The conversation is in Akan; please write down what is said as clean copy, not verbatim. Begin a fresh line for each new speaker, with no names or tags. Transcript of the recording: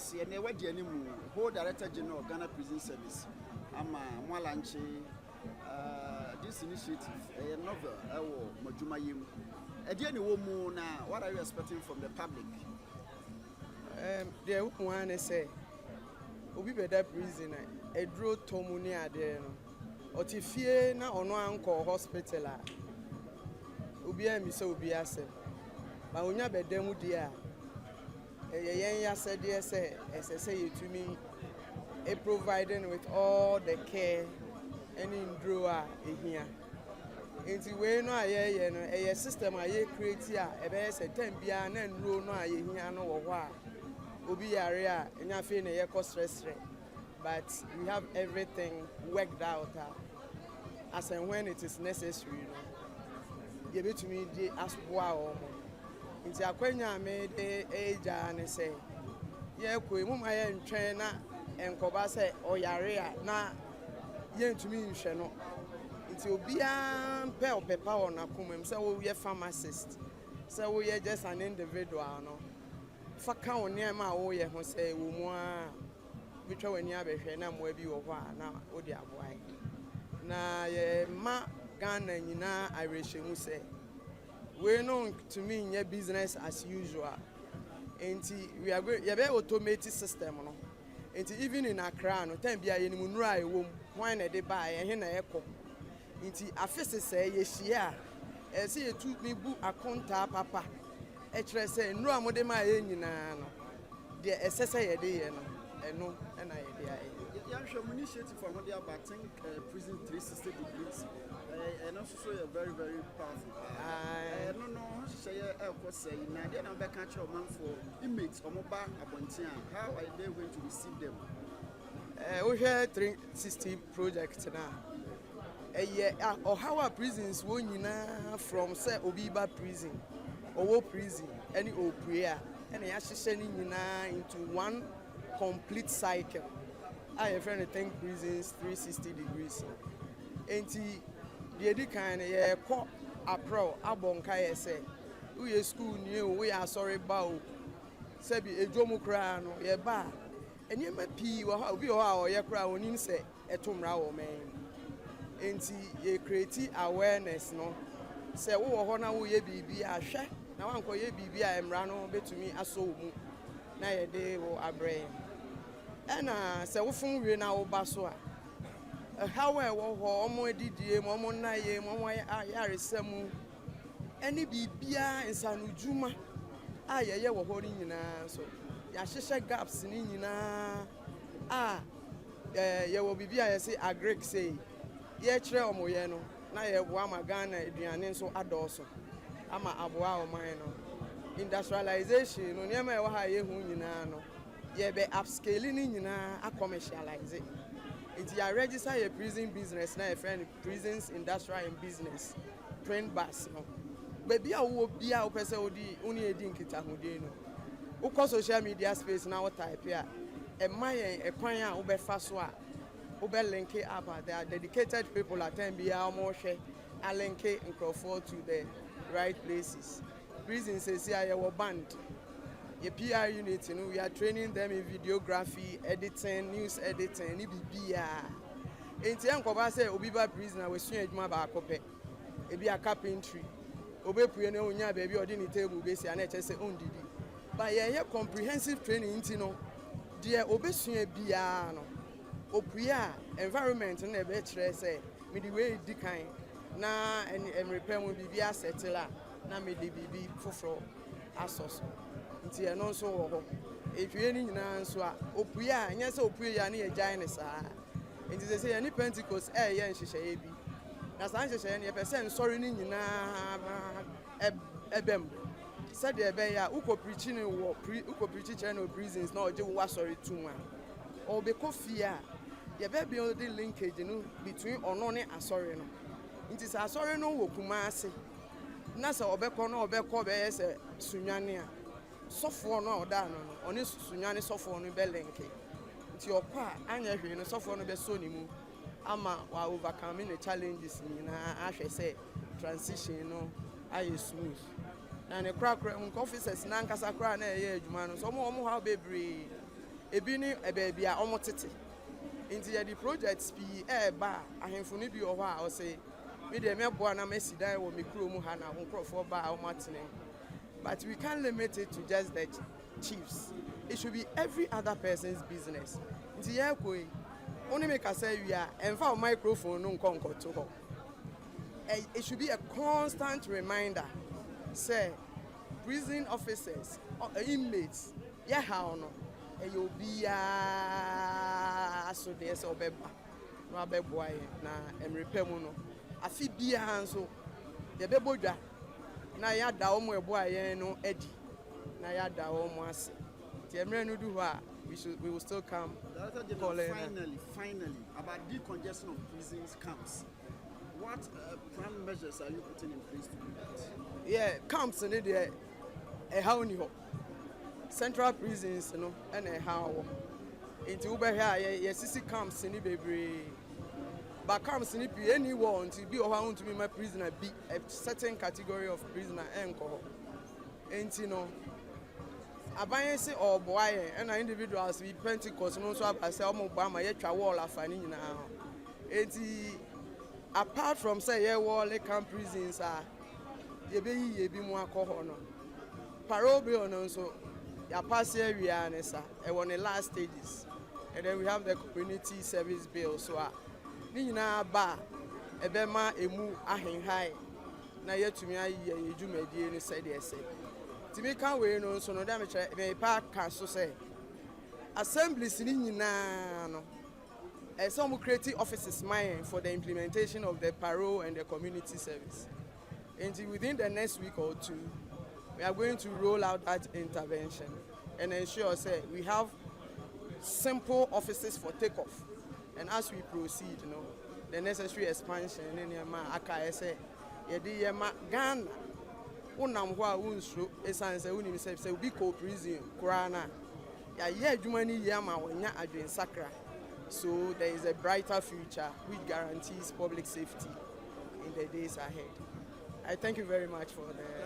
Ase ɛnɛ wadi anim whole Director General of Ghana Prison Service ama mo alaunch this initiative. Ɛyɛ novel ɛwɔ mo adwuma yi mu. Ɛdeɛ ne wɔ mu na what are you expecting from the public?
Deɛ wohu ara ne sɛ obi bɛda prison a aduro tɔ mu ne adeɛ no, ɔte fie na ɔno ankɔ hospital a, obiara mmisa obi asɛm ma onya bɛda mu deɛ a, ɛyɛ yɛn asɛdeɛ sɛ ɛsɛ sɛ yɛtumi e providing with all the care ɛne nduro a ehia. Nti wei no a yɛreyɛ no, ɛyɛ system a yɛ create a ɛbɛyɛ sɛ time biara na nnuro no a yɛhia no wɔ hɔ a, obi yare a, ɛnyɛ afei na yɛkɔ srɛsrɛ, but we have everything worked out a, as and when it is necessary no, yɛbɛtumi de aboa wɔn. Nti akwanya a mede ɛregya ne sɛ yɛrekɔ yi mu ma yɛntwɛn na nkɔba sɛ ɔyare a na yɛntumi nhwɛ no. Nti obiara mpɛ ɔpɛpa wɔ n'akoma mu sɛ woyɛ pharmacist, sɛ woyɛ just an individual no, fa ka wo nneɛma a woyɛ ho sɛ wɔ mu a bitwa w'ani abɛhwɛ na mmoa bi wɔ hɔ a na wode aboa yɛ. Na yɛma Ghana nyinaa awerɛhyɛmu sɛ wei no ntumi nyɛ business as usual. Nti we are going, yɛbɛ automate system no. Nti even in Accra no, time bi a yɛnim nnuro a ɛwɔ mu, hwan na ɛde baa, ɛhe na ɛkɔ. Nti afe sesɛɛ yɛhyia a, ɛsɛ yɛtumi bu akontaa papa ɛkyerɛ sɛ nnuro a mode maa yɛn nyinaa no deɛ, ɛsɛ sɛ yɛde yɛ no, ɛno ɛna yɛde ayɛ.
Yɛnhwɛ mo initiative a mode aba, Think Prison 360 Degrees. Ɛno nso so yɛ very very powerful paa. Ɛno no ho hyehyɛeɛ ɛrekɔ sɛe, na deɛ na wobɛka kyerɛ ɔmanfoɔ, inmates ɔmo ba abɔnten a, how are they going to receive them?
Wohwɛ 360 project no a, ɛyɛ ɔhaw a prisons wɔ nyinaa, from sɛ obi ba prison, ɔwɔ prison ɛne ɔpue a, ɛna yɛahyehyɛ no nyinaa into one complete cycle a yɛfrɛ no Think Prisons 360 Degrees. Nti deɛ di kan no, yɛrekɔ aprɛw abɔ nkaeɛ sɛ woyɛ school nie o, woyɛ asɔre ba o, sɛbi edwom koraa no, yɛba a, nneɛma pii wɔ hɔ a obi wɔ hɔ a ɔyɛ koraa onim sɛ ɛto mmara wɔ ɔman mu. Nti yɛ create awareness no sɛ wowɔ hɔ na woyɛ biribi a, hwɛ na wankɔyɛ biribi a mmara no bɛtumi asɔ wo mu na yɛde wo abrɛ yɛn. Ɛna sɛ wofom wie na woba so a, ɛhaw a ɛwɔ hɔ, ɔmo adidie mu, ɔmo nnayɛ mu, ɔmo ayaresa mu, ɛne biribiara nsanodwuma a yɛyɛ wɔ hɔ no nyinaa nso, yɛahyehyɛ gaps ne nyinaa a yɛwɔ biribi a yɛsɛ agric sei, yɛkyerɛ ɔmo yɛ no na yɛboa ma Ghana aduane nso adɔɔso ama aboa ɔman no. Industrialization no, nneɛma a ɛwɔ ha a yɛhu nyinaa no, yɛbɛ upscale ne nyinaa, acommercialize. Nti yɛ register yɛ prison business na yɛfrɛ no Prisons Industrial and Business, PRINBUS no. Baabi a wowɔ bia a wopɛ sɛ wode wo ne yɛdi nkitahodie no, wokɔ social media space na wo type a, ɛma yɛn ɛkwan a wobɛfa so a wobɛ link up a, there are dedicated people at time biara wɔrehwɛ alink nkurɔfoɔ to the right places. Prison sɛsi a yɛwɔ band, yɛ PR unit no, we are training them in videography, editing, news editing ne biribiara. Nti ɛnkɔba sɛ obi ba prison a wasua adwuma baako pɛ, ebi a carpentry, obepue no onya baabi a ɔde ne table besi a, na ɛkyerɛ sɛ ɔndidi. But yɛyɛ comprehensive training nti no, deɛ obesua biara no, opue a, environment no na ɛbɛkyerɛ sɛ mede wei di kan na mmerepɛ mu biribi asɛtele a, na mede biribi foforɔ asɔ so. Nti ɛno nso wɔ hɔ. Ehwie no nyinaa nso a, opue a, nyɛ sɛ opue yi a ne yɛgyae ne saa. Nti sɛ yɛne Pentecost ɛɛyɛ nhyehyɛeɛ bi, na saa nhyehyɛeɛ no, yɛpɛ sɛ nsɔre no nyinaa ɛbɛm sɛdeɛ ɛbɛyɛ a wokɔ preach no wɔ pri wokɔ preach kyerɛ no wɔ prisons na ɔgye wo asɔre tum a, ɔbɛkɔ fie a, yɛbɛ build linkage no between ɔno ne asɔre no. Nti sɛ asɔre no wɔ Kumase na sɛ ɔbɛkɔ na ɔbɛkɔ bɛyɛ sɛ Sunyane a, sɔfoɔ no a ɔda ano no, ɔne Sunyane sɔfoɔ no bɛlink. Nti ɔkɔ a, anyɛ hwee no, sɔfoɔ no bɛsɔ ne mu ama wa overcome ne challenges nyinaa, ahwɛ sɛ transition no ayɛ smooth. Na ne korakora mu nka officers n'ankasa koraa na ɛyɛ adwuma no so, ɔmo haw bebree. Ebi ne baabi a wɔn tete. Nti yɛde projects pii ɛɛba a ahemfo no bi wɔ hɔ a ɔsɛ mi deɛ, mɛboa na mɛsi dan wɔ me kurom ha na nkurɔfoɔ ba a wɔn atena mu. But we can't limit it to just the chiefs. It should be every other person's business. Nti yɛn kɔ yi, wɔn ne mi kasa wie a, ɛnfa wɔn microphone no nkɔ nkɔto hɔ. It should be a constant reminder sɛ prison officers, inmates, yɛ haw no ɛyɛ obiara so deɛ sɛ ɔbɛba na wabɛboa yɛn. Na mmerɛ pɛ mu no, afe biara nso yɛbɛbɔ dwa na yɛada wɔn ɛboa yɛn no adi na yɛada wɔn ase. Nti mmerɛ no du hɔ a, we will still come
Director General,
calling.
Finally, about decongestion of prisons camps. What plan measures are you putting in place to do that?
Yeah, camps ne deɛ, ɛhaw ni hɔ. Central prisons no ɛna ɛhaw wɔ. Nti wobɛhwɛ a, yɛsisi camps ne bebree, but camps ne pii ɛni wɔ. Nti bi wɔ hɔ a wontumi ma prisoner bi, a certain category of prisoner, ɛnkɔ hɔ. Nti no aban sɛ ɔɔboa yɛn, ɛna individuals bi, Pentecost no nso aba sɛ ɔmo bɔ ama yɛtwa wall afa ne nyinaa ho. Nti apart from sɛ yɛwɔ camp prisons a yɛbɛyi yɛ bi mu akɔ hɔ no, parole bill no nso yɛapass awia ne sa ɛwɔ ne last stages, and then we have the community service bill so a ne nyinaa ba a, ɛbɛma emu ahenhae na yɛatumi ayɛ yɛ dwumadie no sɛdeɛ sɛ. Tìmí ka wei no nso no dɛ, mekyerɛ mepa ka so sɛ assemblies ne nyinaa no, ɛsɛ wɔn create offices ma yɛn for the implementation of the parole and the community service. Nti within the next week or two, we are going to roll out that intervention and ensure sɛ we have simple offices for take off, and as we proceed, the necessary expansion ne nneɛma a aka yɛ sɛ yɛde yɛ ma Ghana. Wonam hɔ a wonsuro, ɛsiane sɛ wonim sɛ obi kɔ prison koraa no a, yɛayɛ adwuma no yie ama wɔnya adwensakra. So there is a brighter future which guarantees public safety in the days ahead. I thank you very much for the